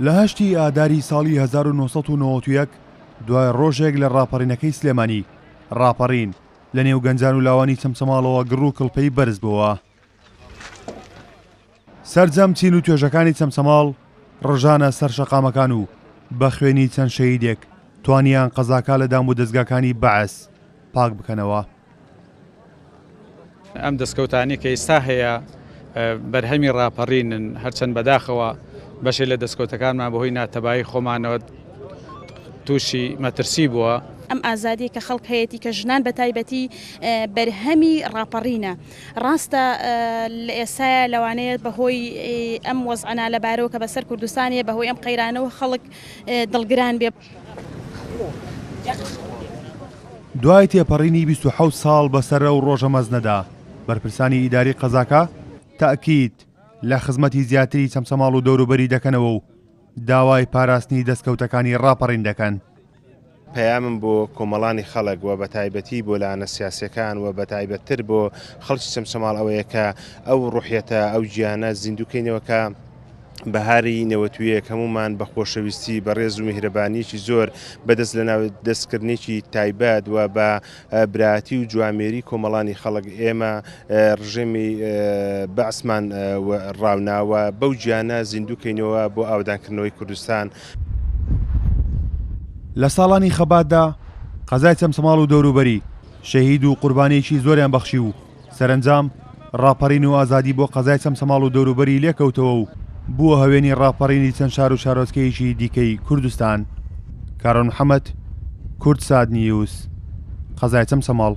لە هەشتی ئاداری ساڵی 1991 دوای ڕۆژێک لە ڕاپەڕینەکەی سلێمانی، ڕاپەڕین لە نێو گەنجان و لاوانی چەمچەماڵەوە گڕ و کڵپەی بەرز بۆوە. سەرجەم چین و توێژەکانی چەمچەماڵ ڕژانە سەر شەقامەکان و بە خوێنی چەند شەهیدێک توانیان قەزاکە لە دام و دەزگاکانی بەعس پاک بکەنەوە. ئەم دەستکەوتانەی کە ئیستا هەیە بەرهەمی ڕاپەڕینن، هەرچەند بەداخەوە بەشێ لە دەستکەوتەکانمان بەهۆی ناتەبایی خۆمانەوە تووشی مەترسی بووە. ئەم ئازادیە کە خەڵک هەیەتی کە ژنان بە تایبەتی بەرهەمی ڕاپەڕینە ڕاستە لە ئێستایا لەوانەیە بەهۆی ئەم وەزعە نالەبارەوە کە بەسەر کوردستانە بەهۆی ئەم قەیرانەوە خەڵک دڵگران بێ. دوای تێپەڕینی 27 ساڵ بەسەر ئەو ڕۆژە مەزنەدا، بەرپرسانی ئیداری قەزاکە تەئکید لە خزمەتی زیاتری چەمچەماڵ و دەوروبەری دەکەنەوە و داوای پاراستنی دەستکەوتەکانی ڕاپەڕین دەکەن. پەیامم بۆ کۆمەڵانی خەڵک و بەتایبەتی بۆ لایەنە سیاسیەکان و بەتایبەتتر بۆ خەڵکی چەمچەماڵ ئەوەیە کە ئەو ڕوحیەتە، ئەو گیانە زیندوو کەینەوە کە بەهاری نەوەتویەک هەموومان بە خۆشەویستی، بە ڕێز و میهرەبانییەکی زۆر، بە دەست لەناو دەستکردنێکی تایبەت و بە برایەتی و جوامێری کۆمەڵانی خەڵک ئێمە ڕژێمی بەعسمان ڕاوناوە بەو گیانە زیندوو کەینەوە بۆ ئاوەدانکردنەوەی کوردستان. لە ساڵانی خەباتدا قەزای چەمچەماڵ و دەوروبەری شەهید و قوربانییەکی زۆریان بەخشی و سەرەنجام ڕاپەڕین و ئازادی بۆ قەزای چەمچەماڵ و دەوروبەری لێکەوتەوە و بووە هەوێنی ڕاپەڕینی چەند شار و شارۆچکەیەکی دیکەی کوردستان. کارۆن محەمەد، کوردسات نیوز، قەزای چەمچەماڵ.